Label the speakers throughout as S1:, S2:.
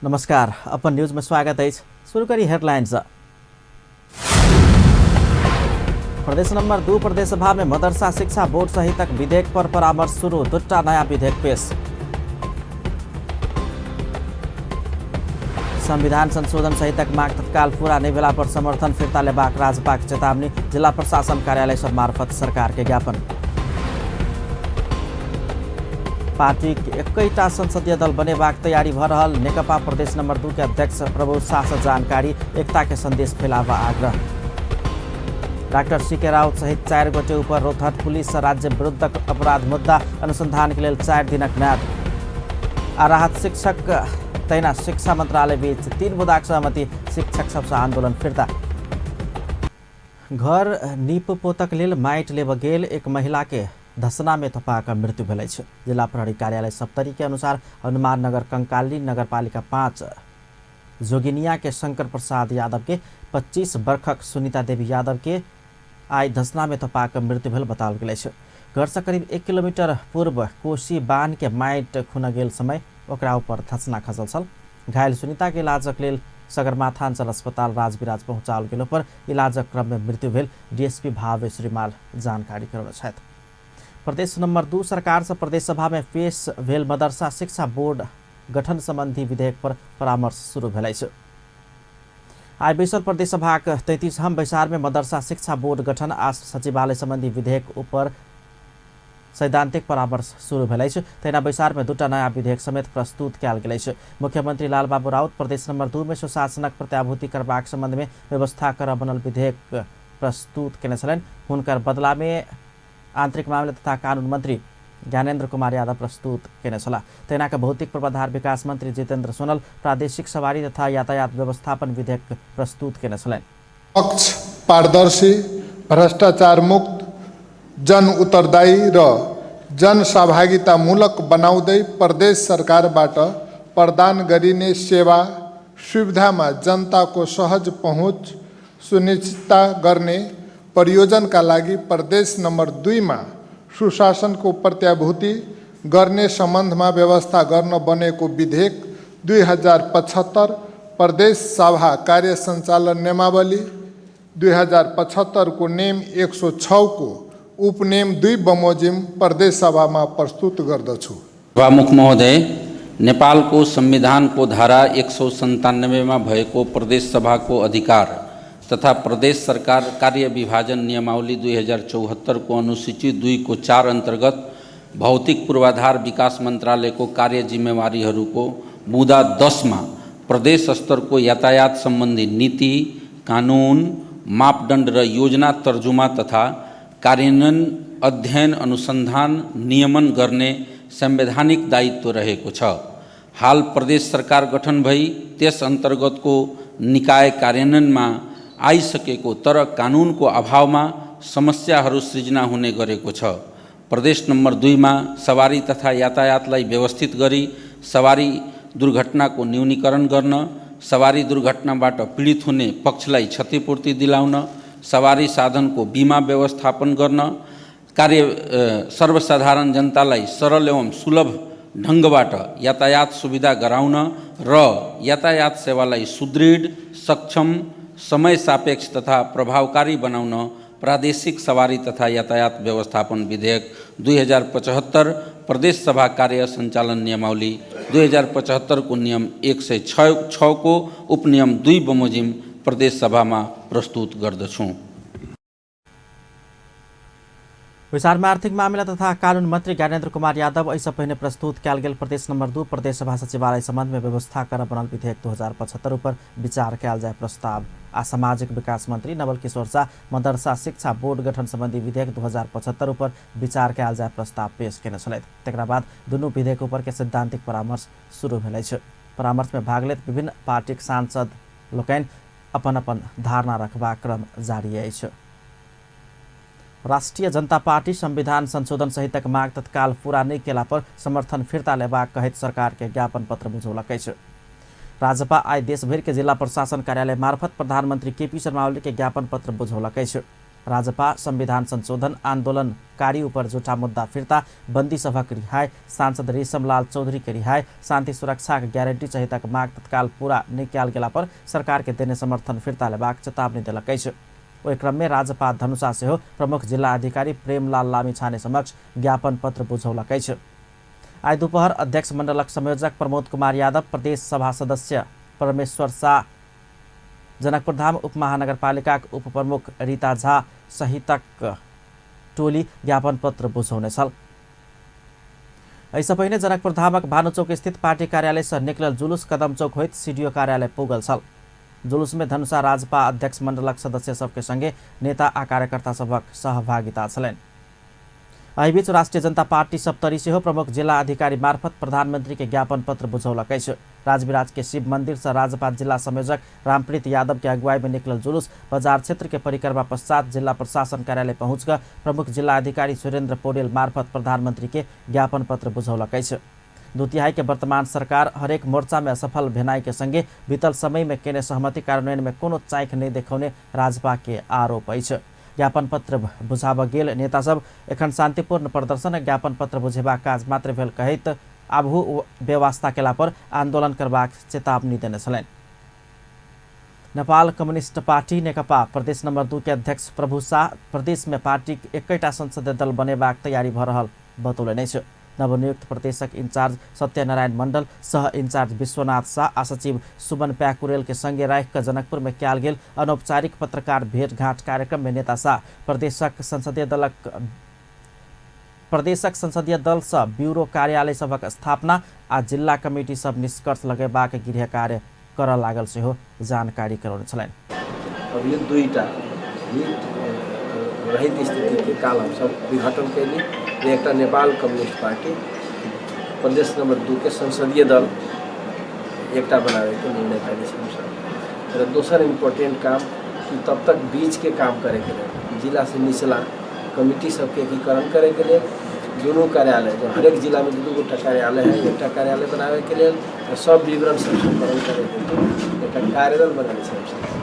S1: नमस्कार, अपन न्यूज में स्वागत अछि। शुरू करी हेडलाइंस। प्रदेश नंबर 2 प्रदेश सभा में मदरसा शिक्षा बोर्ड सहितक विधेयक पर परामर्श शुरू, दूटा नया विधेयक पेश। संविधान संशोधन सहितक माग तत्काल पूरा नहि भेला पर समर्थन फिर्ता लेबाक राजपाक चेतावनी, जिला प्रशासन कार्यालय सब मार्फत सरकार के ज्ञापन। पार्टी के एकैटा संसदीय दल बनेबाक तैयारी भ रहल नेकपा प्रदेश नंबर 2 के अध्यक्ष प्रभु शाह से जानकारी, एकता के संदेश फैलावा आग्रह। डॉक्टर सी के राउत सहित 4 गोटे ऊपर रोहतक पुलिस से राज्य विरुद्ध अपराध मुद्दा अनुसंधान के लेल 4 दिनक म्याद। आ राहत शिक्षक तैना शिक्षा मंत्रालय बीच 3 बुदाक सहमति, शिक्षक सबसँ आंदोलन फिर्ता। घर नीप पोतक लेल माटि लेब गेल एक महिला के धसना में थपा कऽ मृत्यु भेल अछि। जिला प्रहरी कार्यालय सप्तरी के अनुसार हनुमान नगर कंकाली नगरपालिका 5 जोगिनिया के शंकर प्रसाद यादव के 25 वर्षक सुनीता देवी यादव के आइ धसना में थपा कऽ मृत्यु भेल बताओल गेल अछि। घर से करीब 1 किलोमीटर पूर्व कोसी बान्ह के माटि खुन गेल समय ओकरा ऊपर धसना खसल छल। घायल सुनीता के इलाजक लेल सगरमाथांचल अस्पताल राजविराज पहुंचाओल गेलो पर इलाजक क्रम में मृत्यु भेल डीएसपी भावे श्रीमाल जानकारी करौने छथि। प्रदेश नंबर 2 सरकार से प्रदेश सभा में पेश भेल मदरसा शिक्षा बोर्ड गठन संबंधी विधेयक पर परामर्श शुरू भेल अछि। आइ बैसल प्रदेश सभाक 33हम बैसार में मदरसा शिक्षा बोर्ड गठन आ सचिवालय संबंधी विधेयक ऊपर सैद्धांतिक परामर्श शुरू भेल अछि। तहिना बैसार में दूटा नया विधेयक समेत प्रस्तुत कयल गेल अछि। मुख्यमंत्री लालबाबू राउत प्रदेश नंबर 2 में सुशासनक प्रत्याभूति करबाक संबंध में व्यवस्था करऽ बनल विधेयक प्रस्तुत केने छलनि। हुनकर बदला में आंतरिक मामिला तथा कानून मंत्री ज्ञानेन्द्र कुमार यादव प्रस्तुत केने छलाह। तहिना के भौतिक पूर्वाधार विकास मंत्री जितेंद्र सोनल प्रादेशिक सवारी तथा यातायात व्यवस्थापन विधेयक प्रस्तुत केने छलनि।
S2: पक्ष पारदर्शी, भ्रष्टाचार मुक्त, जन उत्तरदायी र जनसहभागितामूलक बनाउँदै प्रदेश सरकारबाट प्रदान गरिने सेवा सुविधामा जनताको सहज पहुँच सुनिश्चितता गर्ने परियोजनका लागि प्रदेश नम्बर 2 मा सुशासनको प्रत्याभूति गर्ने सम्बन्धमा व्यवस्था गर्न बनेको विधेयक 2075 प्रदेश सभा कार्य सञ्चालन नियमावली 2075 को नियम 106 को उपनियम 2 बमोजिम प्रदेश सभामा प्रस्तुत गर्दछु।
S3: सभामुख महोदय, नेपालको संविधानको धारा 197 मा भएको प्रदेश सभाको अधिकार तथा प्रदेश सरकार कार्य विभाजन नियमावली 2074 को अनुसूची 2 को 4 अन्तर्गत भौतिक पूर्वाधार विकास मन्त्रालयको कार्य जिम्मेवारीहरूको बुँदा 10 मा प्रदेश स्तरको यातायात सम्बन्धी नीति, कानुन, मापदण्ड र योजना तर्जुमा तथा कार्यान्वयन, अध्ययन, अनुसन्धान, नियमन गर्ने संवैधानिक दायित्व रहेको छ। हाल प्रदेश सरकार गठन भई त्यस अन्तर्गतको निकाय कार्यान्वयनमा आइसकेको तर कानुनको अभावमा समस्याहरू सृजना हुने गरेको छ। प्रदेश नम्बर 2 मा सवारी तथा यातायातलाई व्यवस्थित गरी सवारी दुर्घटनाको न्यूनीकरण गर्न, सवारी दुर्घटनाबाट पीडित हुने पक्षलाई क्षतिपूर्ति दिलाउन, सवारी साधनको बीमा व्यवस्थापन गर्न, कार्य सर्वसाधारण जनतालाई सरल एवं सुलभ ढङ्गबाट यातायात सुविधा गराउन र यातायात सेवालाई सुदृढ, सक्षम, समय सापेक्ष तथा प्रभावकारी बनाउन प्रादेशिक सवारी तथा यातायात व्यवस्थापन विधेयक 2075 प्रदेश सभा कार्य सञ्चालन नियमावली 2075 को नियम 106 को उपनियम 2 बमोजिम प्रदेश सभामा प्रस्तुत गर्दछु।
S1: बैसारमे आर्थिक मामिला तथा कानून मंत्री ज्ञानेन्द्र कुमार यादव एहिसँ पहिने प्रस्तुत कयल गेल प्रदेश नंबर 2 प्रदेश सभा सचिवालय संबंध में व्यवस्था कर बनल विधेयक 2075 ऊपर विचार कयल जाय प्रस्ताव आ सामाजिक विकास मंत्री नवल किशोर शाह मदरसा शिक्षा बोर्ड गठन संबंधी विधेयक 2075 ऊपर विचार कयल जाय प्रस्ताव पेश केने छलथि। तकरा बाद दुनू विधेयक ऊपर के सैद्धांतिक परामर्श शुरू भेल अछि। परामर्श में भाग लेत विभिन्न पार्टीक सांसद लोकनि अपन अपन धारणा रखबाक क्रम जारी अछि। राष्ट्रीय जनता पार्टी संविधान संशोधन सहितक माग तत्काल पूरा नहि केला पर समर्थन फिर्ता लेबाक कहैत सरकार के ज्ञापन पत्र बुझौलक अछि। राजपा आइ देशभरि के जिला प्रशासन कार्यालय मार्फत प्रधानमंत्री केपी शर्मा ओली के ज्ञापन पत्र बुझौलक अछि। राजपा संविधान संशोधन आंदोलनकारी ऊपर झूठा मुद्दा फिर्ता, बंदी सभक रिहाई, सांसद रेशमलाल चौधरी के रिहाई, शांति सुरक्षाक गारंटी सहितक माग तत्काल पूरा नहि कयल गेला पर सरकार के देने समर्थन फिर्ता लेबाक चेतावनी देलक अछि। ओहि क्रम में राजपा धनुषा सेहो प्रमुख जिल्ला अधिकारी प्रेमलाल लामिछाने समक्ष ज्ञापन पत्र बुझौलक अछि। आइ दुपहर अध्यक्ष मंडलक संयोजक प्रमोद कुमार यादव, प्रदेश सभा सदस्य परमेश्वर शाह, जनकपुरधाम उपमहानगरपालिकाक उप प्रमुख रीता झा सहितक टोली ज्ञापन पत्र बुझौने छल। एहिसँ पहिने जनकपुरधामक भानुचौक स्थित पार्टी कार्यालयसँ निकलल जुलूस कदम चौक होइत सीडीओ कार्यालय पुगल छल। जुलूसमे धनुषा राजपा अध्यक्ष मंडलक सदस्य सबके संगे नेता आ कार्यकर्ता सभक सहभागिता छलनि। एहिबीच राष्ट्रिय जनता पार्टी सप्तरी सेहो प्रमुख जिल्ला अधिकारी मार्फत प्रधानमंत्री के ज्ञापन पत्र बुझौलक अछि। राजविराज के शिव मंदिर से राजपा जिला संयोजक रामप्रीत यादव के अगुवाई में निकलल जुलूस बाजार क्षेत्र के परिक्रमा पश्चात जिला प्रशासन कार्यालय पहुँच प्रमुख जिला अधिकारी सुरेंद्र पौडेल मार्फत प्रधानमंत्री के ज्ञापन पत्र बुझौलक अछि। दू तिहाई के वर्तमान सरकार हरेक मोर्चा में असफल भेनाई के संगे बीतल समय में केने सहमति कार्यान्वयन में कोनो चाँख नहीं देखौने राजपा के आरोप अछि। ज्ञापन पत्र बुझाब गेल नेता सब एखन शांतिपूर्ण प्रदर्शन ज्ञापन पत्र बुझेबाक काज मात्र भेल कहैत आबहु व्यवस्था केला पर आंदोलन करबाक चेतावनी देने छलनि। नेपाल कम्युनिस्ट पार्टी नेकपा प्रदेश नंबर 2 के अध्यक्ष प्रभु शाह प्रदेश में पार्टी एकैटा संसदीय दल बनेबाक तैयारी भ रहल बतौलनि अछि। नवनियुक्त प्रदेशक इंचार्ज सत्यनारायण मंडल, सह इंचार्ज विश्वनाथ शाह आ सचिव सुमन प्याकुरेल के संगे राखि कऽ जनकपुर में कयल गेल अनौपचारिक पत्रकार भेंटघाट कार्यक्रम में नेता शाह प्रदेशक संसदीय दल सँ ब्यूरो कार्यालय सभक स्थापना आ जिल्ला कमिटी सब निष्कर्ष लगेबाक गृह कार्य करऽ लागल सेहो जानकारी करौने छलनि।
S4: अब यो दुईटा रहित स्थिति के काल हम सब विघटन कैली। एकटा नेपाल कम्युनिस्ट पार्टी प्रदेश नंबर 2 के संसदीय दल एकटा बनावे के निर्णय कैले छी हमसब। र दोसर इम्पोर्टेंट काम कि तब तक बीच के काम करे के लेल जिला से निचला कमिटी सबके एकीकरण करे के लेल दुनू कार्यालय, जो हरेक जिला में दू गोटा कार्यालय है, एकटा कार्यालय बनावे के लेल और सब विवरण सब संकलन करे के लेल एकटा कार्यदल बनावे छी हमसब।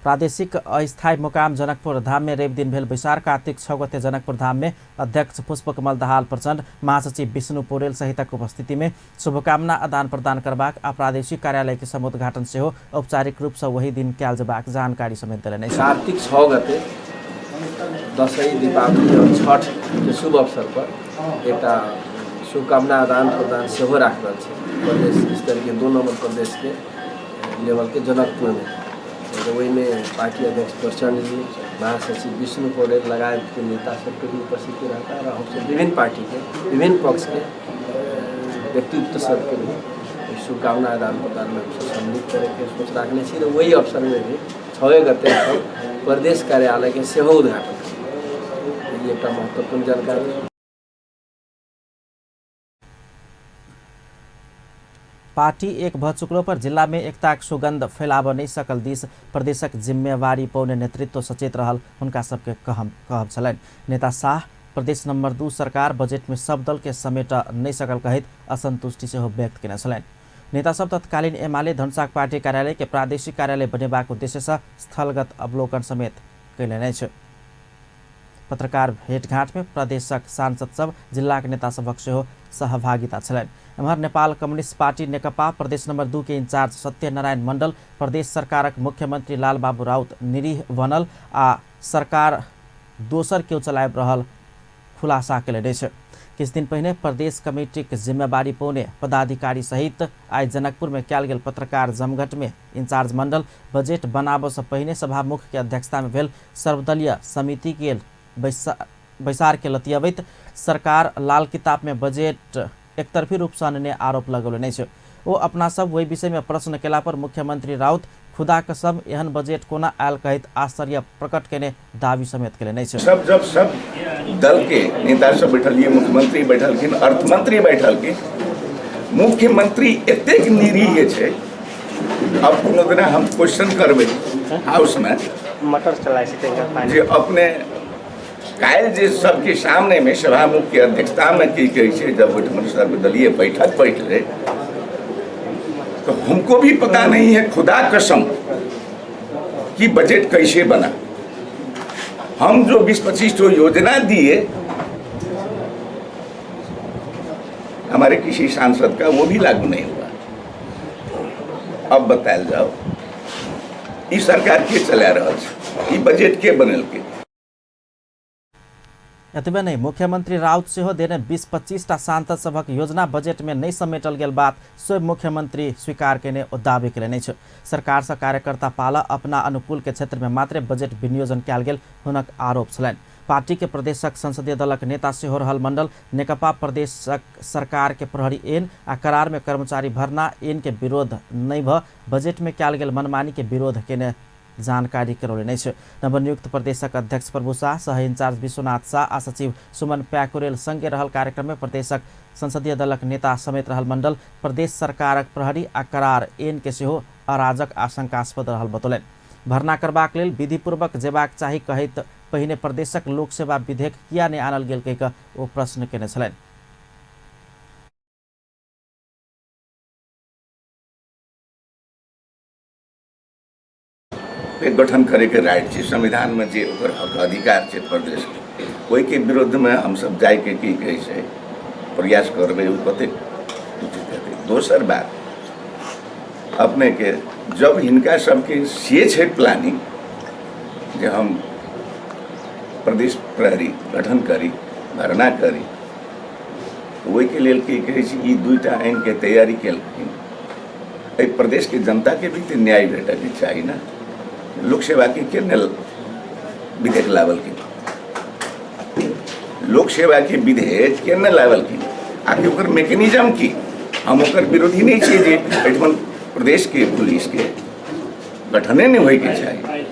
S1: प्रादेशिक अस्थायी मुकाम जनकपुर धाम में रवि दिन भेल बैसार कार्तिक 6 गते जनकपुर धाम में अध्यक्ष पुष्पकमल दाहाल प्रचण्ड, महासचिव विष्णु पौडेल सहितक उपस्थिति में शुभकामना आदान प्रदान करबाक आ प्रादेशिक कार्यालय के समुद्घाटन सेहो औपचारिक रूप से वही दिन कयल जेबाक जानकारी समेत देलनि अछि।
S4: कार्तिक 6 गते दसैँ, दीपावली और छठ के शुभ अवसर पर एकटा शुभकामना आदान प्रदान सेहो राखि रहल छै प्रदेश स्तर के 2 नंबर प्रदेश के लेवल के जनकपुर में। ओहिमे पार्टी अध्यक्ष प्रचण्ड जी, महासचिव विष्णु पौडेल लगायत के नेता सबके भी उपस्थिति रहता और हमसब विभिन्न पार्टी के विभिन्न पक्ष के व्यक्तित्व सबके भी शुभकामना आदान प्रदान में हमसब सम्मिलित करे के सोच रखने छी। वही अवसर में भी 6 गते हमसब प्रदेश कार्यालय के सेहो उद्घाटन करब। ई एकटा महत्वपूर्ण जानकारी।
S1: पार्टी एक भ चुकलो पर जिला में एकताक सुगंध फैलाब नहीं सकल दिस प्रदेशक जिम्मेवारी पौने नेतृत्व सचेत रहल हुनका सबके कहब छलनि। नेता शाह प्रदेश नंबर 2 सरकार बजट में सब दल के समेट नहीं सकल कहैत असंतुष्टि सेहो व्यक्त केने छलनि। नेता सब तत्कालीन एमाले धनुषाक पार्टी कार्यालय के प्रादेशिक कार्यालय बनेबाक उद्देश्य से स्थलगत अवलोकन समेत कयलनि अछि। पत्रकार भेंटघाट में प्रदेशक सांसद सब जिलाक नेता सबक सेहो सहभागिता छलनि। एम्हर नेपाल कम्युनिस्ट पार्टी नेकपा प्रदेश नंबर 2 के इंचार्ज सत्यनारायण मंडल प्रदेश सरकारक मुख्यमंत्री लालबाबू राउत निरीह बनल आ सरकार दोसर केओ चलाबि रहल खुलासा केलनि अछि। किछु दिन पहिने प्रदेश कमिटीक जिम्मेवारी पौने पदाधिकारी सहित आइ जनकपुर में कयल गेल पत्रकार जमघट में इंचार्ज मंडल बजट बनाबऽ से पहिने सभामुख के अध्यक्षता में भेल सर्वदलीय समिति के बैसार के लतियबैत सरकार लाल किताब में बजट एकतरफी रूप से अनने आरोप लगौलनि अछि। ओ अपना सब ओहि विषय में प्रश्न केला पर मुख्यमंत्री राउत खुदा कसम एहन बजट कोना आयल कहैत आश्चर्य प्रकट केने दावी समेत केलनि अछि।
S5: सब जब सब दल के नेता सब बैठलिए, मुख्यमंत्री बैठलखिन, अर्थमंत्री बैठलखिन, मुख्यमंत्री एतेक निरीह छै। अब कोनो दिना हम क्वेश्चन करबै हाउस में
S6: मटर चलाइ छै तनिका पानि।
S5: जे अपने काल्हि जे सबके सामने में सभामुख के अध्यक्षता में की कहै छै, जब ओहिठाम सर्वदलीय बैठक बैठलै तो हमको भी पता नहीं है, खुदा कसम कि बजट कैसे बना। हम जो 20-25 ठो योजना दिए हमारे किसी सांसद का, वो भी लागू नहीं हुआ। अब बतायल जाओ, ई सरकार के चला रहल छै, ई बजट के बनेलकै।
S1: एतबे नहि, मुख्यमंत्री राउत सेहो देने 20-25 टा सांसद सभक योजना बजट में नहि समेटल गेल बात स्वयं मुख्यमंत्री स्वीकार केने ओ दावी केलनि अछि। सरकार सँ कार्यकर्ता पाला अपना अनुकूल के क्षेत्र में मात्रे बजट विनियोजन कयल गेल हुनक आरोप छलनि। पार्टी के प्रदेशक संसदीय दलक नेता सेहो रहल मंडल नेकपा प्रदेशक सरकार के प्रहरी ऐन आ करार में कर्मचारी भर्ना ऐन के विरोध नहि भ बजट में कयल गेल मनमानी के विरोध केने जानकारी करौलनि अछि। नवनियुक्त प्रदेशक अध्यक्ष प्रभु शाह, सह इंचार्ज विश्वनाथ शाह आ सचिव सुमन प्याकुरेल संगे रहल कार्यक्रम में प्रदेशक संसदीय दलक नेता समेत रहल मंडल प्रदेश सरकारक प्रहरी आ करार ऐन के सेहो अराजक आ शंकास्पद रहल बतौलनि। भर्ना करबाक लेल विधिपूर्वक जेबाक चाही कहैत पहिने प्रदेशक लोक सेवा विधेयक किया नहि आनल गेल कहि कऽ ओ प्रश्न केने छलनि।
S5: गठन करैके राइट छै संविधानमे, जे ओकर हक अधिकार छै प्रदेशके, ओहिके विरुद्धमे हमसब जाइके की कहै छै प्रयास करबै, ओ कतेक उचित हेतै। दोसर बात, अपनेके जब हिनका सबके से छै प्लानिंग जे हम प्रदेश प्रहरी गठन करी, भर्ना करी, ओहिके लेल की कहै छै ई दुइटा आइनके तैयारी केलखिन। एहि प्रदेशके जनताके भी तऽ न्याय भेटैके चाही ने। लोक सेवाके के ने विधेयक लावलखिन, लोक सेवाके विधेयक के ने लावलखिन, आखिर ओकर मैकेनिज्म की? हम ओकर विरोधी नहीं छियै जे एहिठमन प्रदेशके पुलिसके गठने नहीं होइके चाही,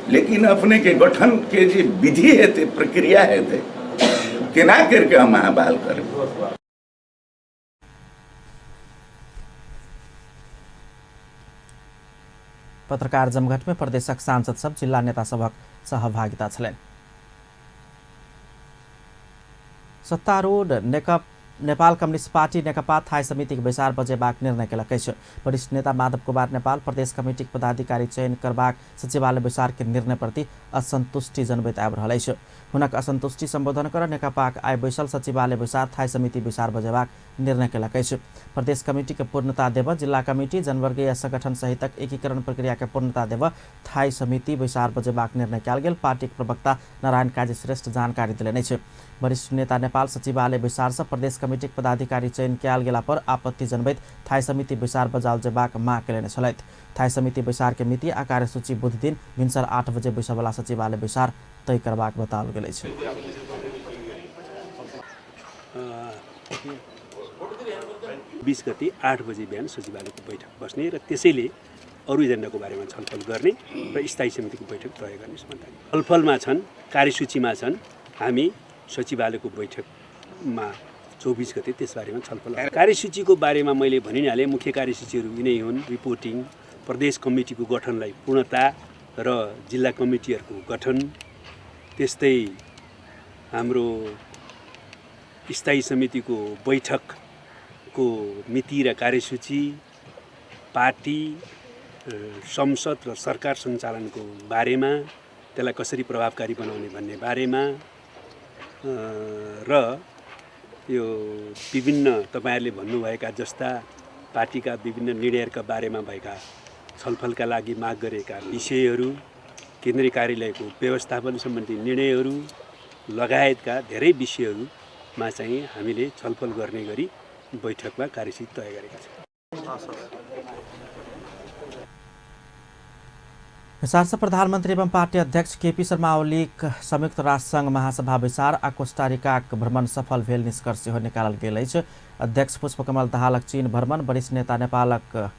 S5: लेकिन अपने के गठन के जे विधि हेतै, प्रक्रिया हेतै, केना करके हम अहाँ बहाल करबै।
S1: पत्रकार जमघट में प्रदेशक सांसद सब, जिला नेता सभक सहभागिता छलनि। सत्तारूढ़ नेपाल कम्युनिस्ट पार्टी नेकपा थाई समितिक बैसार बजेबाक निर्णय केलक अछि। वरिष्ठ नेता माधव कुमार नेपाल प्रदेश कमिटीक पदाधिकारी चयन करबाक सचिवालय बैसार के निर्णय प्रति असंतुष्टि जनबैत आबि रहल अछि। हुनक असंतुष्टि संबोधन कर नेकपाक आइ बैसल सचिवालय बैसार थाई समिति बैसार बजेबाक निर्णय केलक अछि। प्रदेश कमिटी के पूर्णता देब, जिला कमिटी, जनवर्गीय संगठन सहितक एकीकरण प्रक्रिया के पूर्णता देब थाई समिति बैसार बजेबाक निर्णय कयल गेल पार्टीक प्रवक्ता नारायण काजी श्रेष्ठ जानकारी देलनि अछि। वरिष्ठ नेता नेपाल सचिवालय बैसार सँ प्रदेश कमिटीक पदाधिकारी चयन कयल गेला पर आपत्ति जनबैत थाई समिति बैसार बजाओल जेबाक माग केलनि छलथि। थाई समिति बैसार के मिति आ कार्यसूची बुध दिन भिनसर 8 बजे बैसयवला सचिवालय बैसार तय करबाक बताओल गेल अछि।
S7: 20 गते 8 बजे बिहान सचिवालयको बैठक बस्ने र त्यसैले अरू एजेन्डाको बारेमा छलफल गर्ने र स्थायी समितिको बैठक तय गर्ने सम्बन्ध छलफलमा छन्, कार्यसूचीमा छन्। हामी सचिवालयको बैठकमा 24 गते त्यसबारेमा छलफल। कार्यसूचीको बारेमा मैले भनि नै हालेँ, मुख्य कार्यसूचीहरू यिनै हुन्: रिपोर्टिङ, प्रदेश कमिटीको गठनलाई पूर्णता र जिल्ला कमिटीहरूको गठन, त्यस्तै हाम्रो स्थायी समितिको बैठकको मिति र कार्यसूची, पार्टी, संसद र सरकार सञ्चालनको बारेमा, त्यसलाई कसरी प्रभावकारी बनाउने भन्ने बारेमा र यो विभिन्न तपाईहरूले भन्नुभएका जस्ता पार्टीका विभिन्न निर्णयहरूका बारेमा भएका छलफलका लागि माग गरेका विषयहरू, केन्द्रीय कार्यालयको व्यवस्थापन सम्बन्धी निर्णयहरू लगायतका धेरै विषयहरूमा चाहिँ हामीले छलफल गर्ने गरी बैठकमा कार्यसूची तय गरेका छौँ।
S1: बैसारसँ प्रधानमन्त्री एवं पार्टी अध्यक्ष केपी शर्मा ओलीक संयुक्त राष्ट्र संघ महासभा बैसार आ कोस्टारिकाक भ्रमण सफल भेल निष्कर्ष सेहो निकालल गेल अछि। अध्यक्ष पुष्पकमल दाहालक चीन भ्रमण, वरिष्ठ नेता नेपालक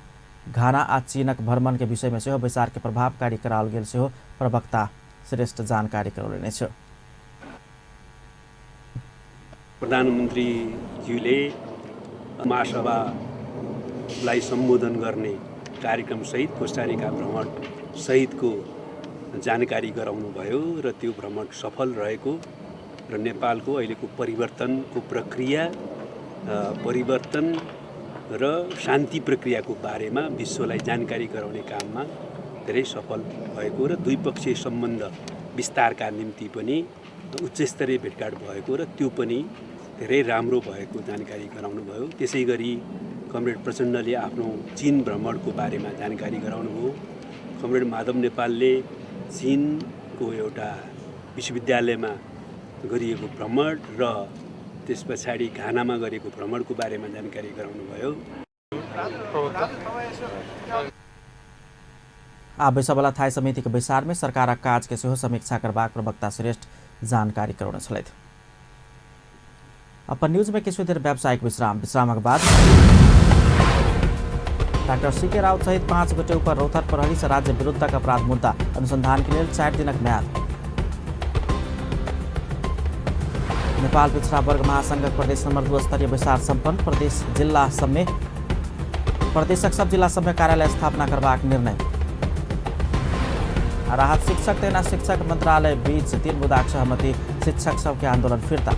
S1: घाना आ चीनक भ्रमण के विषय में सेहो बैसार के प्रभावकारी कराओल गेल सेहो प्रवक्ता श्रेष्ठ जानकारी करौलनि अछि।
S7: प्रधानमन्त्रीज्यूले महासभालाई सम्बोधन गर्ने कार्यक्रमसहित कोस्टारिका भ्रमण सहितको जानकारी गराउनुभयो र त्यो भ्रमण सफल रहेको र नेपालको अहिलेको परिवर्तनको प्रक्रिया, परिवर्तन र शान्ति प्रक्रियाको बारेमा विश्वलाई जानकारी गराउने काममा धेरै सफल भएको र द्विपक्षीय सम्बन्ध विस्तारका निम्ति पनि उच्चस्तरीय भेटघाट भएको र त्यो पनि धेरै राम्रो भएको जानकारी गराउनुभयो। त्यसै गरी कमरेड प्रचण्डले आफ्नो चीन भ्रमणको बारेमा जानकारी गराउनुभयो। कमरेड माधव नेपालले चीनको एउटा विश्वविद्यालयमा गरिएको भ्रमण र त्यस पछाडि घानामा गरिएको भ्रमणको बारेमा जानकारी गराउनुभयो।
S1: आ बैसबला थाई समिति के बैसार में सरकारक काज के सेहो समीक्षा करबाक प्रवक्ता श्रेष्ठ जानकारी करौने छलथि। अपन न्यूज में किछु देर व्यावसायिक विश्राम, विश्रामक बाद डाक्टर सीके राउत सहित 5 गोटे ऊपर रौतहट प्रहरी से राज्य विरुद्धक अपराध मुद्दा अनुसंधान के लेल 4 दिनक म्याद। नेपाल पिछड़ा वर्ग महासंघक प्रदेश नंबर 2 स्तरीय बैसार सम्पन्न। प्रदेश जिला सबमे प्रदेशक सब जिला सबमे कार्यालय स्थापना करबाक निर्णय। राहत शिक्षक तैना शिक्षक मंत्रालय बीच 3 बुँदाक सहमति, शिक्षक सबके आंदोलन फिर्ता।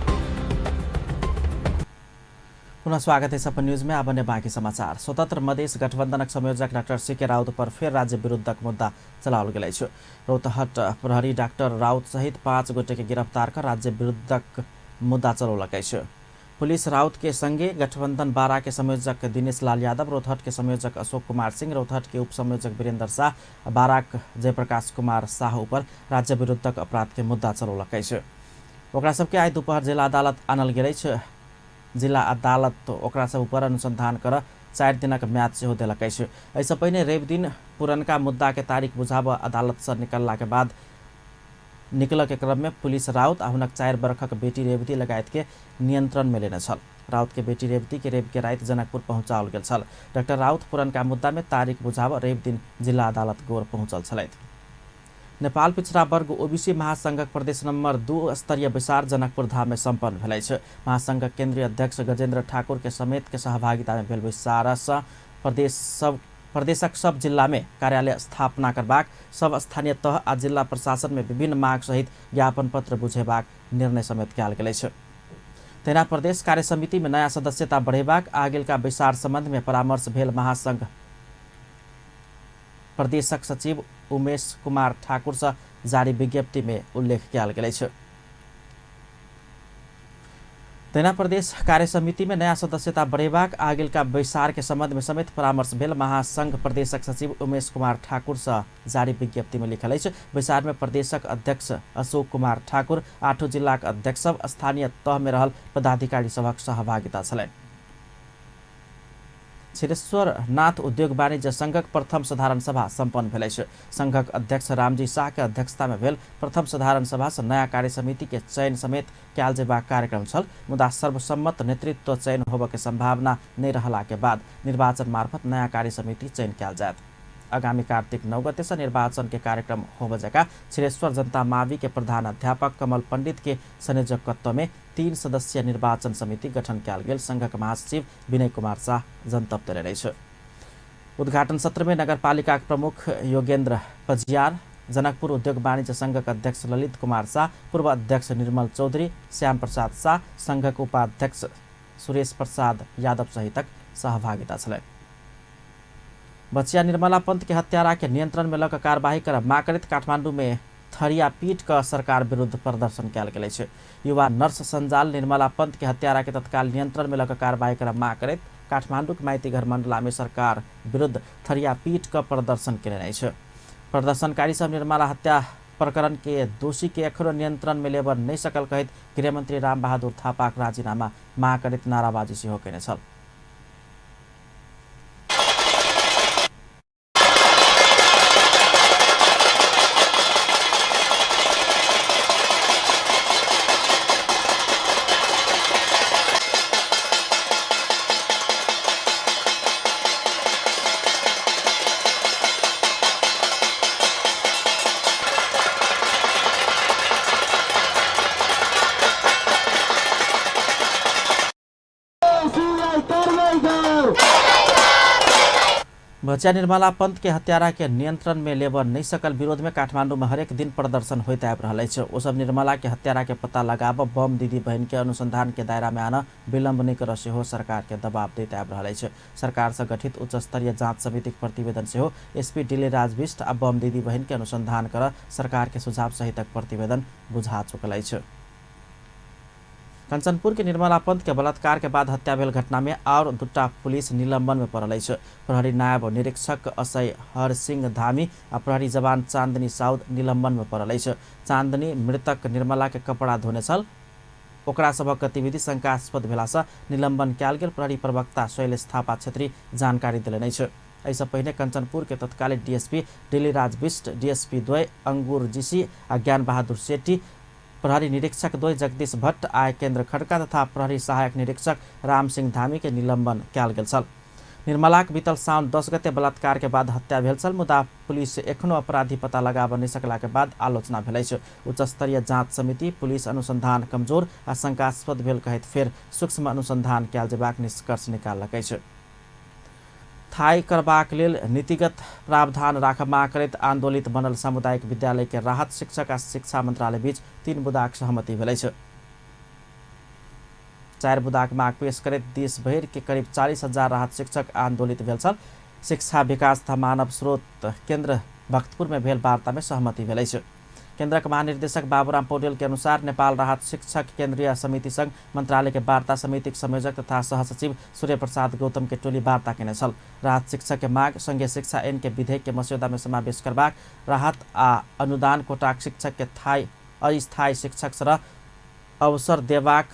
S1: पुनः स्वागत है अपन न्यूज में। अब अन्य बाकी समाचार। स्वतंत्र मधेश गठबंधनक संयोजक डाक्टर सीके राउत पर फेर राज्य विरुद्धक मुद्दा चलाओल गेल अछि। रौतहट प्रहरी डाक्टर राउत सहित 5 गोटे के गिरफ्तार कर राज्य विरुद्धक मुद्दा चलौलक अछि। पुलिस राउत के संगे गठबंधन 12 के संयोजक दिनेश लाल यादव, रौतहट के संयोजक अशोक कुमार सिंह, रौतहट के उप संयोजक वीरेंद्र शाह, बाराक जयप्रकाश कुमार शाह ऊपर राज्य विरुद्धक अपराध के मुद्दा चलौलक अछि। ओकरा सबके आइ दोपहर जिला अदालत आनल गेल अछि। जिला अदालत ओकरा सब ऊपर अनुसंधान कर 4 दिनक म्याद सेहो देलक अछि। एहिसँ पहिने रवि दिन पुरनका मुद्दा के तारीख बुझाबऽ अदालत से निकलला के बाद निकल के क्रम में पुलिस राउत आ हुनक 4 बरखक बेटी रेवती लगायत के नियंत्रण में लेने छल। राउत के बेटी रेवती के रवि के राति जनकपुर पहुंचाओल गेल छल। डाक्टर राउत पुरनका मुद्दा में तारीख बुझाबऽ रवि दिन जिला अदालत गोर पहुंचल छलथि। नेपाल पिछड़ा वर्ग ओबीसी महासंघक प्रदेश नंबर 2 स्तरीय बैसार जनकपुर धाम में सम्पन्न भेल अछि। महासंघक केंद्रीय अध्यक्ष गजेंद्र ठाकुर के समेत के सहभागिता में भेल बैसार से प्रदेशक सब जिला में कार्यालय स्थापना करबाक, सब स्थानीय तह आ जिला प्रशासन में विभिन्न माग सहित ज्ञापन पत्र बुझेबाक निर्णय समेत कयल गेल अछि। तहिना प्रदेश कार्य समिति में नया सदस्यता बढ़ेबाक आगिलका बैसार संबंध में परामर्श भेल महासंघ प्रदेशक सचिव उमेश कुमार ठाकुर से जारी विज्ञप्ति में उल्लेख कयल गेल अछि। तहिना प्रदेश कार्य समिति में नया सदस्यता बढ़ेबाक आगिलका बैसार के संबंध में समेत परामर्श भेल महासंघ प्रदेशक सचिव उमेश कुमार ठाकुर से जारी विज्ञप्ति में लिखल अछि। बैसार में प्रदेशक अध्यक्ष अशोक कुमार ठाकुर, 8 जिलाक अध्यक्ष सब, स्थानीय तह में रहल पदाधिकारी सभक सहभागिता छलनि। क्षीरेश्वर नाथ उद्योग वाणिज्य संघक प्रथम साधारण सभा सम्पन्न भेल अछि। संघक अध्यक्ष रामजी शाह के अध्यक्षता में भेल प्रथम साधारण सभा से नया कार्य समिति के चयन समेत कयल जेबाक कार्यक्रम छल, मुदा सर्वसम्मत नेतृत्व चयन होबय के संभावना नहि रहला के बाद निर्वाचन मार्फत नया कार्य समिति चयन कयल जायत। आगामी कार्तिक 9 गते से निर्वाचन के कार्यक्रम होबय जका क्षीरेश्वर जनता मावि के प्रधान अध्यापक कमल पंडित के संयोजकत्व में 3 सदस्यीय निर्वाचन समिति गठन कयल गेल संघक महासचिव विनय कुमार शाह जनतब देने अछि। उद्घाटन सत्र में नगरपालिका प्रमुख योगेंद्र पजियार, जनकपुर उद्योग वाणिज्य संघक अध्यक्ष ललित कुमार शाह, पूर्व अध्यक्ष निर्मल चौधरी, श्याम प्रसाद शाह, संघक उपाध्यक्ष सुरेश प्रसाद यादव सहितक सहभागिता छलनि। बचिया निर्मला पंत के हत्यारा के नियंत्रण में लऽ कार्यवाही कर माग करैत काठमांडू में थरिया पीट कऽ सरकार विरुद्ध प्रदर्शन कयल गेल अछि। युवा नर्स संजाल निर्मला पंत के हत्यारा के तत्काल नियंत्रण में लऽ कऽ कार्यवाही कर माग करैत काठमांडू के माइतीघर मंडला में सरकार विरुद्ध थरिया पीट कऽ प्रदर्शन केने अछि। प्रदर्शनकारी सब निर्मला हत्या प्रकरण के दोषी के एखनो नियंत्रण में लेबर नहि सकल कहैत गृहमंत्री रामबहादुर थापाक राजीनामा माग करैत नाराबाजी सेहो केने छल। बच्चा निर्मला पंत के हत्यारा के नियंत्रण में लेबऽ नहि सकल विरोध में काठमांडू में हरेक दिन प्रदर्शन होइत आबि रहल अछि। ओ सब निर्मला के हत्यारा के पता लगाबऽ, बम दीदी बहिन के अनुसंधान के दायरा में आनऽ, विलंब नहि करऽ सेहो सरकार के दबाव दैत आबि रहल अछि। सरकार सँ गठित उच्च स्तरीय जांच समितिक प्रतिवेदन सेहो एसपी डिलेराज बिष्ट आ बम दीदी बहिन के अनुसंधान करऽ सरकार के सुझाव सहितक प्रतिवेदन बुझा चुकल अछि। कंचनपुर के निर्मला पंत के बलात्कार के बाद हत्या भेल घटना में और दूटा पुलिस निलंबन में पड़ल अछि। प्रहरी नायब निरीक्षक असय हर सिंह धामी आ प्रहरी जवान चांदनी साउद निलंबन में पड़ल अछि। चांदनी मृतक निर्मला के कपड़ा धोने छल। ओकरा सभक गतिविधि शंकास्पद भेलासँ निलंबन कयल गेल प्रहरी प्रवक्ता शैलेश थापा छेत्री जानकारी देलनि अछि। एहिसँ पहिने कंचनपुर के तत्कालीन डीएसपी डिलीराज बिष्ट, डीएसपी द्वय अंगूर जीसी आ ज्ञान बहादुर सेठी, प्रहरी निरीक्षक द्वय जगदीश भट्ट आ केन्द्र खड़का तथा प्रहरी सहायक निरीक्षक राम सिंह धामी के निलंबन कयल गेल छल। निर्मलाक बीतल साउन 10 गते बलात्कार के बाद हत्या भेल छल, मुदा पुलिस एखनो अपराधी पता लगाबऽ नहि सकला के बाद आलोचना भेल अछि। उच्च स्तरीय जांच समिति पुलिस अनुसंधान कमजोर आ शंकास्पद भेल कहैत फेर सूक्ष्म अनुसंधान कयल जेबाक निष्कर्ष निकाललक अछि। थाई करबाक लेल नीतिगत प्रावधान राखब मांग करैत आंदोलित बनल सामुदायिक विद्यालय के राहत शिक्षक आ शिक्षा मंत्रालय बीच 3 बुदाक सहमति भेल अछि। 4 बुदाक मांग पेश करैत देश भरि के करीब 40,000 राहत शिक्षक आंदोलित भेल छल। शिक्षा विकास तथा मानव स्रोत केंद्र भक्तपुर में भेल वार्ता में सहमति भेल अछि। केंद्रक महानिर्देशक बाबूराम पौडेल के अनुसार नेपाल राहत शिक्षक केंद्रीय समिति संग मंत्रालय के वार्ता समितिक संयोजक तथा सहसचिव सूर्य प्रसाद गौतम के टोली वार्ता केने छल। राहत शिक्षक के मांग संघीय शिक्षा ऐन के विधेयक के मस्यौदा में समावेश करबाक, राहत आ अनुदान कोटाक शिक्षक के अस्थायी शिक्षक सरह अवसर देबाक,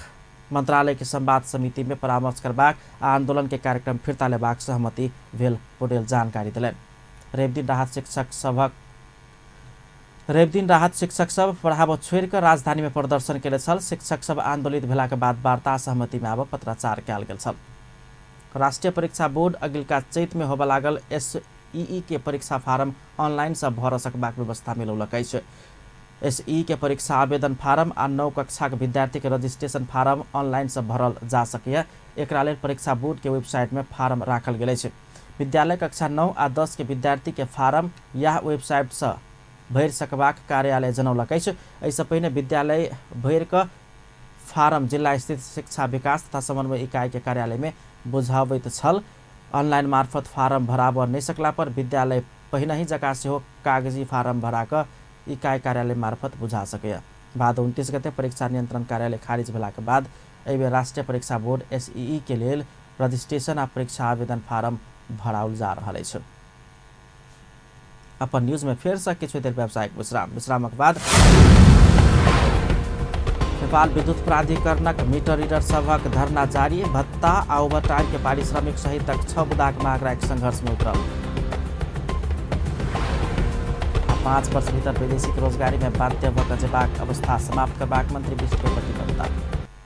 S1: मंत्रालय के संवाद समिति में परामर्श करबाक आ आंदोलन के कार्यक्रम फिर्ता लेबाक सहमति भेल पौडेल जानकारी देलनि। रविदिन राहत शिक्षक सब पढ़ाबऽ छोड़ि कऽ राजधानी में प्रदर्शन केने छल। शिक्षक सब आंदोलित भेला के बाद वार्ता सहमति में आबऽ पत्राचार कयल गेल छल। राष्ट्रीय परीक्षा बोर्ड अगिलका चैत में होबऽ लागल एसईई के परीक्षा फार्म ऑनलाइन से भर सकबाक व्यवस्था मिलौलक अछि। एसईई के परीक्षा आवेदन फार्म आ 9 कक्षाक विद्यार्थी के रजिस्ट्रेशन फार्म ऑनलाइन से भरल जा सकैए। एकरा लेल परीक्षा बोर्ड के वेबसाइट में फार्म राखल गेल अछि। विद्यालय कक्षा 9 आ 10 के विद्यार्थी के फार्म यह वेबसाइट से भरि सकबाक कार्यालय जनौलक अछि। एहिसँ पहिने विद्यालय भरि कऽ फार्म जिला स्थित शिक्षा विकास तथा समन्वय इकाई के कार्यालय में बुझाबैत छल। ऑनलाइन मार्फत फार्म भराबऽ नहि सकला पर विद्यालय पहिनहि जकाँ सेहो कागजी फार्म भरा कऽ इकाई कार्यालय मार्फत बुझा सकैए। भादो 29 गते परीक्षा नियंत्रण कार्यालय खारिज भेलाके बाद एहिबेर राष्ट्रीय परीक्षा बोर्ड एसईई के लेल रजिस्ट्रेशन आ परीक्षा आवेदन फार्म भराओल जा रहल अछि। अपन न्यूज में फेर से किछु देर व्यावसायिक विश्राम। विश्रामक बाद नेपाल विद्युत प्राधिकरणक मीटर रीडर सभक धरना जारी, भत्ता आ ओवरटाइम के पारिश्रमिक सहितक 6 बुदाक माग राखि संघर्ष में उतरल। 5 वर्ष भीतर वैदेशिक रोजगारी में बाध्य भऽ कऽ जेबाक अवस्था समाप्त करबाक मंत्री विष्ट के प्रतिबद्धता।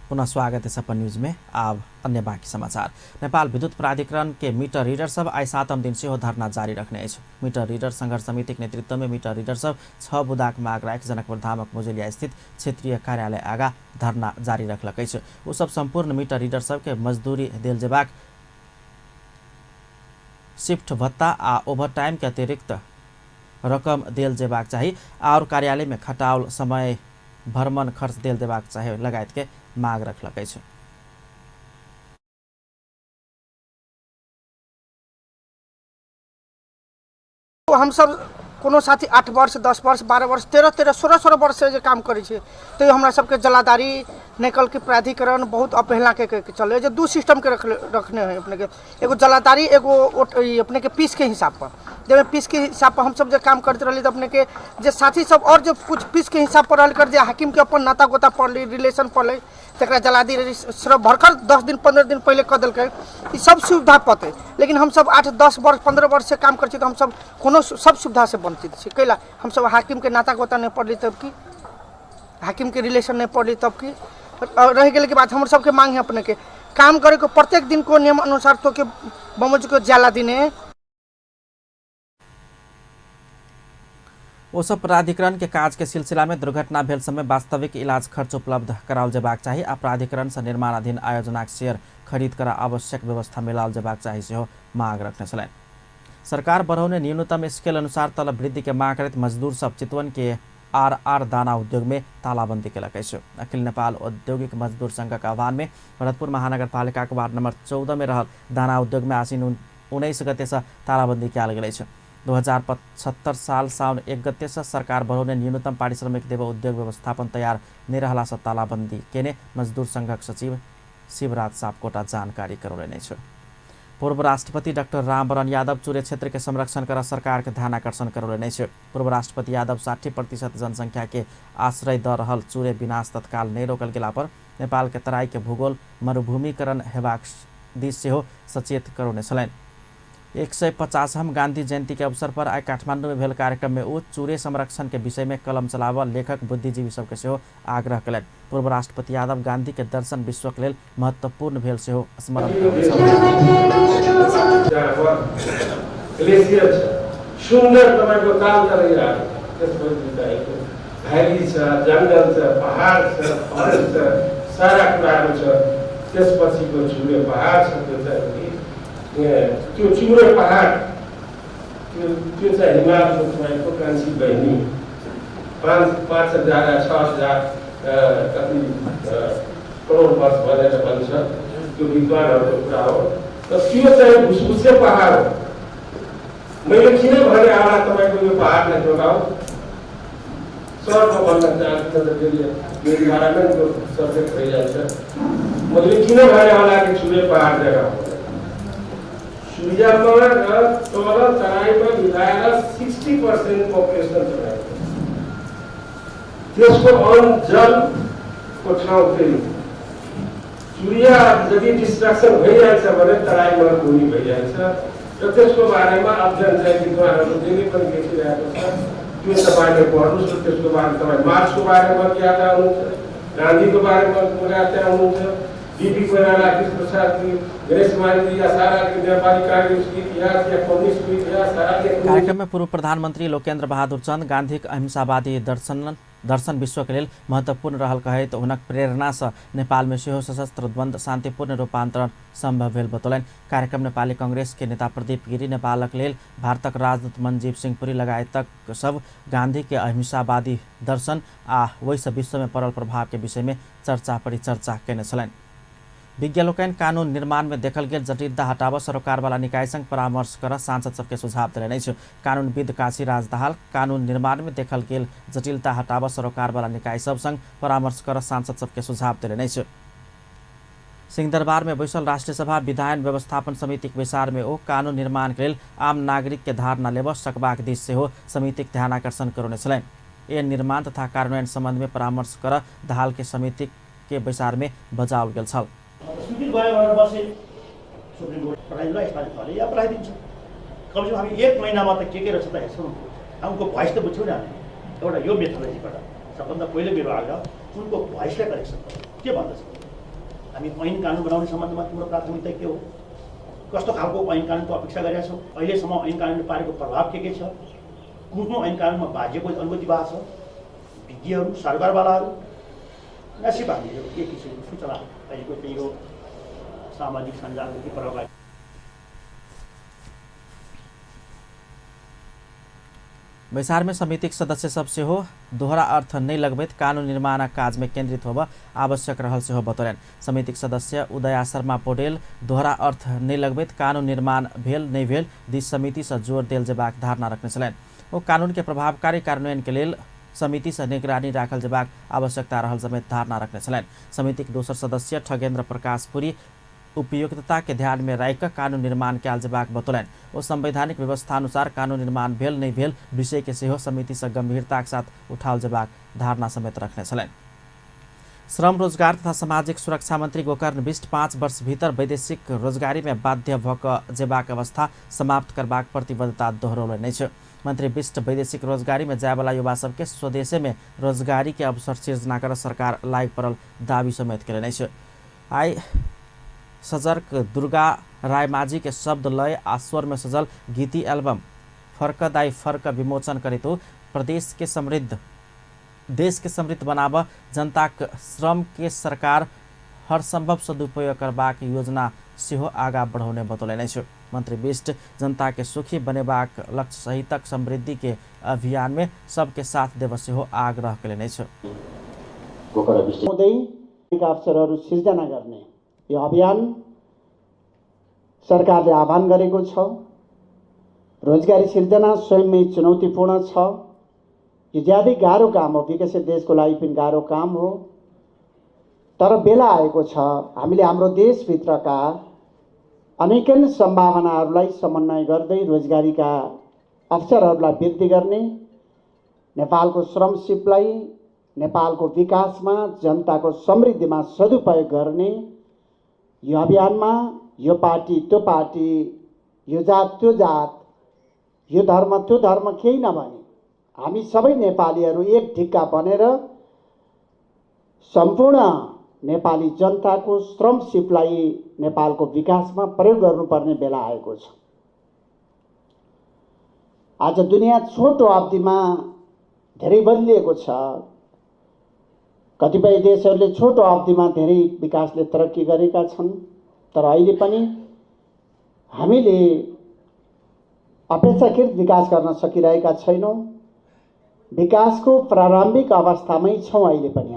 S1: पुनः स्वागत है अपन न्यूज में। आब अन्य बाँकी समाचार। नेपाल विद्युत प्राधिकरण के मीटर रीडर सब आइ 7म दिन सेहो धरना जारी रखने अछि। मीटर रीडर संघर्ष समितिक नेतृत्व में मीटर रीडर सब 6 बुदाक माग राखि जनकपुर धामक मुजेलिया स्थित क्षेत्रीय कार्यालय आगा धरना जारी रखलक अछि। ओ सब सम्पूर्ण मीटर रीडर सबके मजदूरी देल जेबाक, शिफ्ट भत्ता आ ओवरटाइम के अतिरिक्त रकम देल जेबाक चाही और कार्यालय में खटाओल समय भ्रमण खर्च देल देबाक चाही लगायत के माग रखलक अछि।
S8: हम सब कोनो साथी 8 वर्ष 10 वर्ष 12 वर्ष 13 13 16 16 वर्ष से जे काम करै छै, तैयो हमरा सबके जलादारी निकल के प्राधिकरण बहुत अवहेलना के चले जे 2 सिस्टम के रखने है अपने के, एगो जलादारी एगो अपने के पीस के हिसाब पर। जब पीस के हिसाब पर हम सब जे काम करते रही तो अपने के जे साथी सब और जो कुछ पीस के हिसाब पर रहल कर जे हाकिम के अपन नाता गोता पड़लै, रिलेशन पड़लै, तकरा जलादी श्रम भरकर 10 दिन 15 दिन पहले कऽ देलकै, ई सब सुविधा पते। लेकिन हम सब 8 10 वर्ष 15 वर्ष से काम करै छी तो हम सब कोनो सब सुविधा से वंचित छी। कैला हम सब हाकिम के नाता गोता नहीं पड़ली तब की, हाकिम के रिलेशन नहीं पड़ली तब की रह गेल के बात। हमर सबके मांग है अपने के काम करे को प्रत्येक दिन को नियम अनुसार तो के बमोज को जाला दिने।
S1: ओ सब प्राधिकरण के काज के सिलसिला में दुर्घटना भेल समय वास्तविक इलाज खर्च उपलब्ध कराओल जेबाक चाही आ प्राधिकरण से निर्माणाधीन आयोजनाक शेयर खरीद कर आवश्यक व्यवस्था मिलाओल जेबाक चाही सेहो मांग रखने छलनि। सरकार बढ़ौने न्यूनतम स्केल अनुसार तलब वृद्धि के माग करैत मजदूर सब चितवन के are are दाना उद्योग में तालाबंदी केलक अछि। अखिल नेपाल औद्योगिक मजदूर संघक आह्वान में भरतपुर महानगरपालिका के वार्ड नंबर 14 में रहल दाना उद्योग में आसीन 19 गते से तालाबंदी कयल गेल अछि। 2075 साल साउन 1 गते से सरकार बढ़ौने न्यूनतम पारिश्रमिक देव उद्योग व्यवस्थापन तैयार नहि रहला से तालाबंदी केने मजदूर संघक सचिव शिवराज सापकोटा जानकारी करौलनि अछि। पूर्व राष्ट्रपति डाक्टर रामवरण यादव चुरे क्षेत्र के संरक्षण कर सरकार के ध्यान आकर्षण करौलनि अछि। पूर्व राष्ट्रपति यादव 60% जनसंख्या के आश्रय द रहल चुरे विनाश तत्काल नहि रोकल गेला पर नेपाल के तराई के भूगोल मरुभूमिकरण हेबाक दिस सेहो सचेत करौने छलनि। 150वां गांधी जयंती के अवसर पर आइ काठमांडू में भेल कार्यक्रम में ओ चुरे संरक्षण के विषय में कलम चलाबऽ लेखक बुद्धिजीवी सबके सेहो आग्रह कयलनि। पूर्व राष्ट्रपति यादव गांधी के दर्शन विश्वक लेल महत्वपूर्ण भेल सेहो स्मरण करौने छलनि।
S9: ग्लेसियर छ, सुन्दर तपाईँको ताल तलैहरू, त्यसपछि तपाईँको भ्याली छ, जङ्गल छ, पहाड छ, फरेस्ट छ, सारा कुराहरू छ। त्यसपछिको चुरे पहाड छ, त्यो चाहिँ त्यो चुरे पहाड त्यो चाहिँ हिमालको तपाईँको कान्छी बहिनी 5,000 या 6,000 कति करोड वर्ष भनेर भन्छ, त्यो विद्वानहरूको कुरा हो। र त्यो चाहिँ भुसभुसे पहाड हो। मैले किन भने होला तपाईँको यो पहाडलाई जोगाऊ सर्टमा भन्न चाहन्छु, त फेरि यो इन्भाइरोमेन्टको सब्जेक्ट भइजान्छ। मैले किन भने होला कि चुरे पहाड जग्गा हो, सूर्यमा र तल तराईमा मिलाएर 60% पपुलेसन तपाईँको, त्यसको अन जलको ठाउँ फेरि सूर्य यदि डिस्ट्रक्सन भइरहेछ भने तराई मरुभूमि भइरहेछ। र त्यसको बारेमा अध्ययन चाहिँ विद्वानहरू जहिले पनि देखिरहेको छ, त्यो तपाईँले पढ्नुहोस्। र त्यसको बारेमा तपाईँ मार्क्सको बारेमा ज्ञाता हुनुहुन्छ, गान्धीको बारेमा ज्ञाता हुनुहुन्छ, बीपी कोइराला, कृष्ण प्रसाद, गणेश मानजी या सारा नेपाली काङ्ग्रेसको इतिहास या कम्युनिस्टको इतिहास सारा।
S1: कार्यक्रम में पूर्व प्रधानमंत्री लोकेन्द्र बहादुर चन्द गांधीक अहिंसावादी दर्शन विश्वके लेल महत्वपूर्ण रहल कहैत हुनक प्रेरणासँ नेपालमे सेहो सशस्त्र द्वन्द्व शान्तिपूर्ण रूपान्तरण सम्भव भेल बतौलनि। कार्यक्रम नेपाली कांग्रेस के नेता प्रदीप गिरी, नेपालक लेल भारतक राजदूत मनजीव सिंह पुरी लगायतक सब गांधी के अहिंसावादी दर्शन आ ओहिसँ विश्वमे पड़ल प्रभाव के विषय में चर्चा परिचर्चा केने छलनि। विज्ञलोकनि कानून निर्माण में देखल गेल जटिलता हटाबऽ सरोकारवाला निकाय संग परामर्श कर सांसद सबके सुझाव देलनि अछि। कानूनविद काशीराज दाहाल कानून निर्माण में देखल गेल जटिलता हटाबऽ सरोकारवाला निकाय सब संग परामर्श कर सांसद सबके सुझाव देलनि अछि। सिंहदरबार में बैसल राष्ट्रीय सभा विधायन व्यवस्थापन समितिक बैसार में ओ कानून निर्माण के लेल आम नागरिक के धारणा लेबऽ सकबाक दिस सेहो समितिक ध्यानाकर्षण करौने छलनि। ए निर्माण तथा कार्यान्वयन सम्बन्ध में परामर्श कर दाहाल के समिति के बैसार में बजाओल गेल छल।
S10: स्वीकृत भयो भनेर बसे सुप्रिम कोर्ट पठाइदिनु यसपालि थले या पठाइदिन्छ। कमसेकम हामी एक महिनामा त के रहेछ त हेर्छौँ, उनको भोइस त बुझ्छौँ नि हामी। एउटा यो मेथोलोजीबाट सबभन्दा पहिलो मेरो आग्रह उनको भोइसलाई करेक्सन गर्नु। के भन्दछ हामी ऐन कानुन बनाउने सम्बन्धमा तिम्रो प्राथमिकता के हो, कस्तो खालको ऐन कानुनको अपेक्षा गरेका छौँ, अहिलेसम्म ऐन कानुनले पारेको प्रभाव के छ, कुन कुन ऐन कानुनमा बाजेको अनुभूति भएको छ, विज्ञहरू सरकारवालाहरू नसिब हामीले के किसिमको सूचना अहिलेको चाहिँ यो सामाजिक सञ्जालको के प्रभाव।
S1: बैसार में समितिक सदस्य सब सेहो दोहरा अर्थ नहि लगबैत कानून निर्माणक काज में केंद्रित होबऽ आवश्यक रहल सेहो बतौलनि। समितिक सदस्य उदया शर्मा पौडेल दोहरा अर्थ नहि लगबैत कानून निर्माण भेल नहि भेल दिस समिति सँ जोर देल जेबाक धारणा रखने छलनि। ओ कानून के प्रभावकारी कार्यान्वयन के लेल समिति से निगरानी राखल जेबाक आवश्यकता रहल समेत धारणा रखने छलनि। समितिक दोसर सदस्य ठगेन्द्र प्रकाश पुरी उपयुक्तता के ध्यान में राखि कऽ कानून निर्माण कयल जेबाक बतौलनि। ओ संवैधानिक व्यवस्था अनुसार कानून निर्माण भेल नहि भेल विषय के सेहो समिति से गंभीरताक साथ उठाओल जेबाक धारणा समेत रखने छलनि। श्रम रोजगार तथा सामाजिक सुरक्षा मंत्री गोकर्ण विष्ट 5 वर्ष भीतर वैदेशिक रोजगारी में बाध्य भऽ कऽ जेबाक अवस्था समाप्त करबाक प्रतिबद्धता दोहरौलनि अछि। मंत्री विष्ट वैदेशिक रोजगारी में जायवला युवा सबके स्वदेशे में रोजगारी के अवसर सिर्जना कर सरकार लागि पड़ल दावी समेत केलनि अछि। आइ सजर्क दुर्गा रायमाझी के शब्द लय आ स्वर में सजल गीति एल्बम फर्क दाई फर्क विमोचन करैत प्रदेश के समृद्ध देश के समृद्ध बनाब जनताक श्रम के सरकार हर संभव सदुपयोग करबाक योजना सेहो आगाँ बढ़ौने बतौलनि अछि। मंत्री बिष्ट जनता के सुखी बनेबाक लक्ष्य सहितक समृद्धि के अभियान में सबके साथ देब सेहो आग्रह कयलनि अछि।
S11: अवसरहरू सिर्जना गर्ने यो अभियान सरकारले आह्वान गरेको छ। रोजगारी सिर्जना स्वयंमै चुनौतीपूर्ण छ। यो ज्यादै गाह्रो काम हो, विकसित देशको लागि पनि गाह्रो काम हो। तर बेला आएको छ हामीले हाम्रो देशभित्रका अनेकन सम्भावनाहरूलाई समन्वय गर्दै रोजगारीका अवसरहरूलाई वृद्धि गर्ने, नेपालको श्रमसिपलाई नेपालको विकासमा जनताको समृद्धिमा सदुपयोग गर्ने यो अभियानमा यो पार्टी त्यो पार्टी, यो जात त्यो जात, यो धर्म त्यो धर्म केही नभनी हामी सबै नेपालीहरू एक ढिक्का बनेर सम्पूर्ण नेपाली जनताको श्रमसिपलाई नेपालको विकासमा प्रयोग गर्नुपर्ने बेला आएको छ। आज दुनियाँ छोटो अवधिमा धेरै बदलिएको छ। कतिपय देशहरूले छोटो अवधिमा धेरै विकासले तरक्की गरेका छन्, तर अहिले पनि हामीले अपेक्षाकृत विकास गर्न सकिरहेका छैनौँ। विकासको प्रारम्भिक अवस्थामै छौँ अहिले पनि।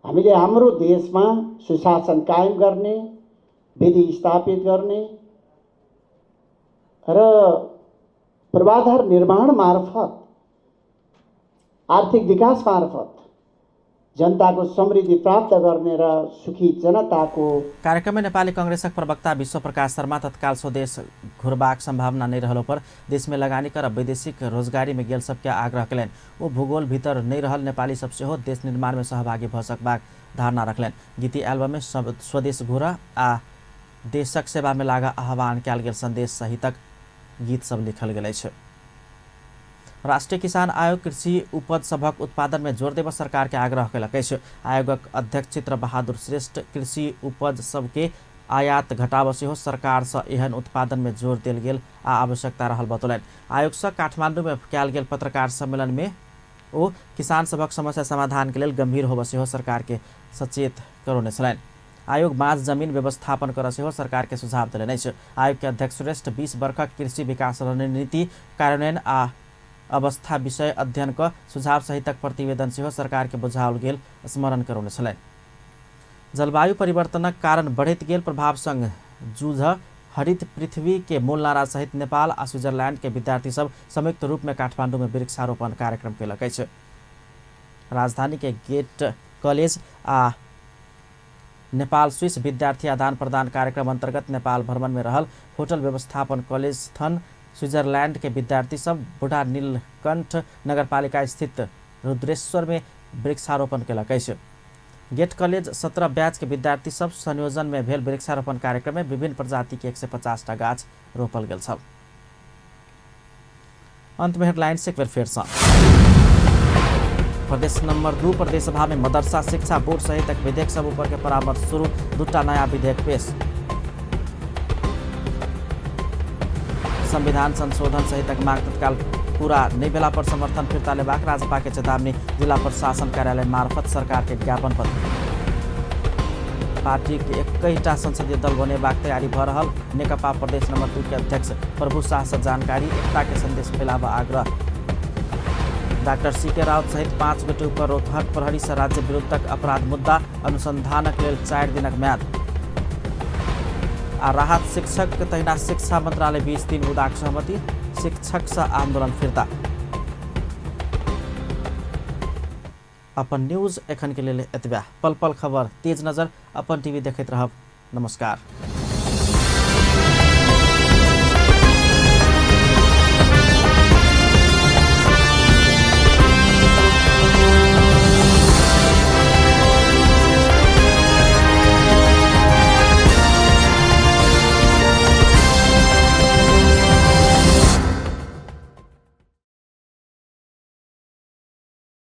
S11: हामीले हाम्रो देशमा सुशासन कायम गर्ने, विधि स्थापित गर्ने र पूर्वाधार निर्माण मार्फत आर्थिक विकास मार्फत जनताको समृद्धि प्राप्त गर्ने र सुखी जनताको।
S1: कार्यक्रम में नेपाली कांग्रेसक प्रवक्ता विश्व प्रकाश शर्मा तत्काल स्वदेश घुरबाक संभावना नहीं रहलो पर देश में लगानी कर वैदेशिक रोजगारी में गेल सबके आग्रह कयलनि। ओ भूगोल भीतर नहीं रहल नेपाली सब सेहो देश निर्माण में सहभागी भ सकबाक धारणा रखलनि। गीति एल्बम में स्वदेश घुर आ देशक सेवा में लागा आह्वान कयल गेल संदेश सहितक गीत सब लिखल गेल अछि। राष्ट्रीय किसान आयोग कृषि उपज सभक उत्पादन में जोर देब सरकार के आग्रह कयलक अछि। आयोगक अध्यक्ष चित्र बहादुर श्रेष्ठ कृषि उपज सबके आयात घटाब सेहो सरकार से एहन उत्पादन में जोर देल गेल आ आवश्यकता रहल बतौलनि। आयोग से काठमांडू में कयल गेल पत्रकार सम्मेलन में ओ किसान सभक समस्या समाधान के लेल गंभीर होब सेहो सरकार के सचेत करौने छलनि। आयोग बाँझ जमीन व्यवस्थापन कर सेहो सरकार के सुझाव देलनि अछि। आयोग के अध्यक्ष श्रेष्ठ 20 वर्षक कृषि विकास रणनीति कार्यान्वयन आ अवस्था विषय अध्ययन क सुझाव सहितक प्रतिवेदन सेहो सरकार के बुझाओल गेल स्मरण करौने छलनि। जलवायु परिवर्तनक कारण बढ़ैत गेल प्रभाव संग जूझ हरित पृथ्वी के मूल नारा सहित नेपाल आ स्विट्जरलैंड के विद्यार्थी सब संयुक्त रूप में काठमांडू में वृक्षारोपण कार्यक्रम कयलक अछि। राजधानी के गेट कॉलेज आ नेपाल स्विस विद्यार्थी आदान प्रदान कार्यक्रम अंतर्गत नेपाल भ्रमण में रहल होटल व्यवस्थापन कॉलेज थन स्विट्जरलैंड के विद्यार्थी सब बुढ़ा नीलकंठ नगरपालिका स्थित रुद्रेश्वर में वृक्षारोपण कयलक अछि। गेट कॉलेज 17 बैच के विद्यार्थी सब संयोजन में भेल वृक्षारोपण कार्यक्रम में विभिन्न प्रजाति के 150 टा गाछ रोपल गेल छल। अंत में हेडलाइन से एक बेर फेर सँ। प्रदेश नंबर 2 प्रदेश सभा में मदरसा शिक्षा बोर्ड सहित विधेयक सब ऊपर के परामर्श शुरू, 2 नया विधेयक पेश। संविधान संशोधन सहितक मांग तत्काल पूरा नहीं भेला पर समर्थन फिर्ता लेबाक राजपा के चेतावनी, जिला प्रशासन कार्यालय मार्फत सरकार के ज्ञापन पत्र। पार्टी के 21टा संसदीय दल बनेबाक तैयारी भ रहल नेकपा प्रदेश नंबर 2 के अध्यक्ष प्रभु शाह से जानकारी, एकता के संदेश फैलाब आग्रह। Doctor CK. राउत सहित 5 गोटे ऊपर रौतहट प्रहरी से राज्य विरुद्धक अपराध मुद्दा अनुसंधानक लेल 4 दिनक म्याद। आ राहत शिक्षक तहिना शिक्षा मंत्रालय बीच 3 बुँदाक सहमति, शिक्षक से आंदोलन फिर्ता। अपन न्यूज एखन के लेल एतबे। पल पल खबर तेज नजर अपन टीवी देखैत रहब। नमस्कार।